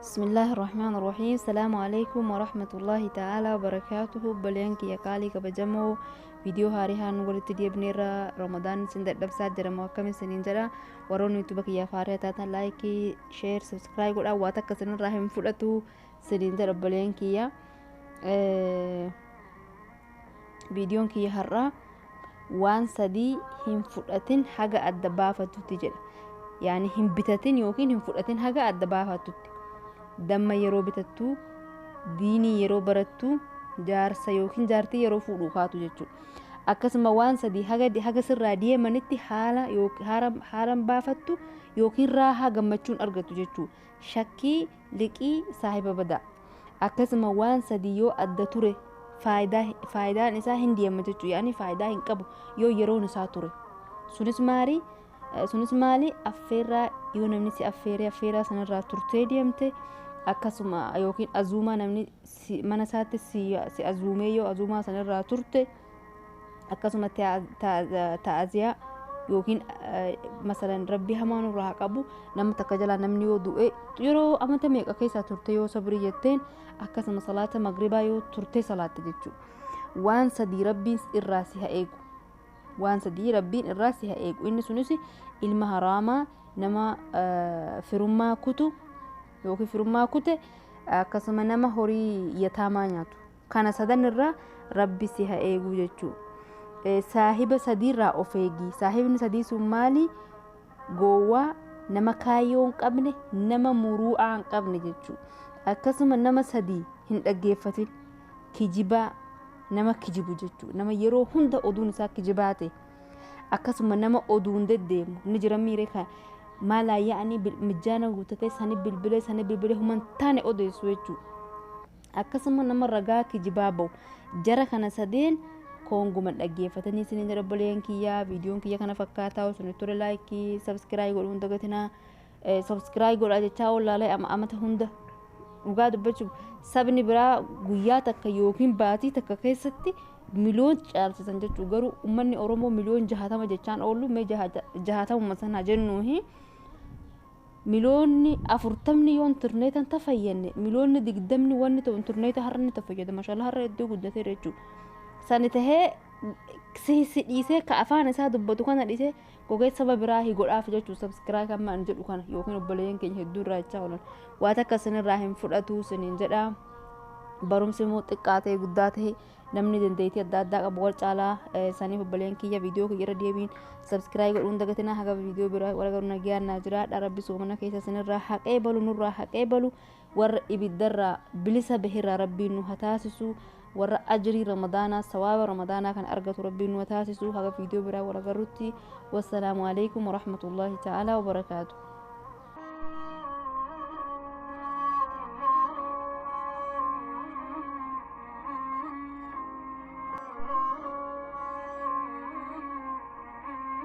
بسم الله الرحمن الرحيم. السلام عليكم ورحمة الله تعالى وبركاته. Obboleen kiyya qaalii kabajamoo, viidiyoo haarii walitti deebineerra. Ramadaan isin dadhabsaa jedhamu akkam isiniin jedha? Warroonni YouTube kiyyaaf haarii taatan like, share, subscribe godhaa. Waan takka isinirraa hin fudhatu isiniin jedha. Obboleen kiyya, viidiyoon kiyya har'aa waan sadii hin fudhatin haga adda baafatutti jedha. Yaani hin bitatin yookiin hin fudhatin haga adda baafatutti. Damma yeroo bitattu, diinii yeroo barattu, jaarsa yookiin jaartii yeroo fuudhuu kaatu jechuudha. Akkasuma waan sadii haga sirraa deemanitti haala haaran baafattu yookiin raahaa gammachuun argattu jechuudha. Shakkii, liqii, saahiba badaa. Akkasuma waan sadii yoo adda ture faayidaan isaa hin deema jechuudha. Yaani faayidaa hin qabu yoo yeroon isaa ture. Sunis maali? Sunis maali? Affeerraa yoo namni si affeeree affeerraa sanarraa turtee deemte, akkasuma yookiin azuumaa namni mana isaatti si azuumee yoo azuumaa sanarraa turte, akkasuma ta'aziyaa yookiin masalan rabbi hamaa nurraa haa qabu, nama takka jalaa namni yoo du'e yeroo amata meeqa keessaa turte yoo sabrii jetteen, akkasuma salaata magribaa yoo turte salaatte jechuudha. Waan sadii rabbiin irraa si haa eegu. Waan sadii rabbiin irraa si haa eegu. Inni sunis ilma haraamaa, nama firummaa kutu yookiin firummaa kute, akkasuma nama horii yataamaa nyaatu. Kana sadan irraa rabbi si haa eegu jechuudha. Saahiba sadiirraa of eegi. Saahibni sadii sun maali? Gowwaa, nama kaayyoo hin qabne, nama muru'aa hin qabne jechuudha. Akkasuma nama sadii hin dhaggeeffatin. Kijibaa, nama kijibu jechuudha. Nama yeroo hunda oduun isaa kijibaa ta'e. Akkasuma nama oduun deddeemu ni jira miiree kan maalaa yaa'anii mijaana guuttatee sani bilbilee sani bilbilee human taane odeessu jechuudha. Akkasuma nama ragaa kijibaa bahu. Jara kana sadeen koonguma dhaggeeffatanii isiniin jedha. Obboleen kiyyaa, viidiyoon kiyya kana fakkaataa. Osoo ture like, subscribe godhuu hin dagatinaa. Subscribe godhaa jechaa wallaalee amata hunda. Dhugaa dubbachuuf sabni biraa guyyaa takka yookiin baatii takka keessatti miliyoon caalchisan jechuudha. Garuu uummanni Oromoo miliyoon 60 jechaan oolu, mee 60uma sana jennuuhi, miliyoonni 40 yoo intarneetan tafayyanne, miliyoonni 20 wanni ta'u intarneeta har'a ni tafayyada. Mashallah, har'a iddoo guddateera jechuudha. Sani tahee si dhiisee ka afaan isaa dubbatu kana dhiisee gogee saba biraa hi godhaaf jechuudha. Subscribe kan maan jedhu kana yookiin obboleeyyan keenya hedduu irraa jechaa oolan, waa takka isinirraa hin fudhatu isiniin jedha. Barumsi immoo xiqqaa ta'e guddaa ta'e namni dandeettii adda addaa qabu wal caalaa. Saniif obboleeyyan kiyya, viidiyoo kiyya irra deebiin subscribe godhuun dagatinaa. Haga viidiyoo biraa wal agarru nagaan naa jiraadha. Rabbi soomana keessa isinirraa haqee balu, nurraa haqee balu, warra ibiddarraa bilisa bahirraa rabbiin nu haa taasisu, warra ajrii ramadaanaa, sawaaba ramadaanaa kan argatu rabbiin nu haa taasisu. Haga viidiyoo biraa wal agarrutti, wassalaamu alaikum warahmatullaahi ta'aalaa wabarakaatu.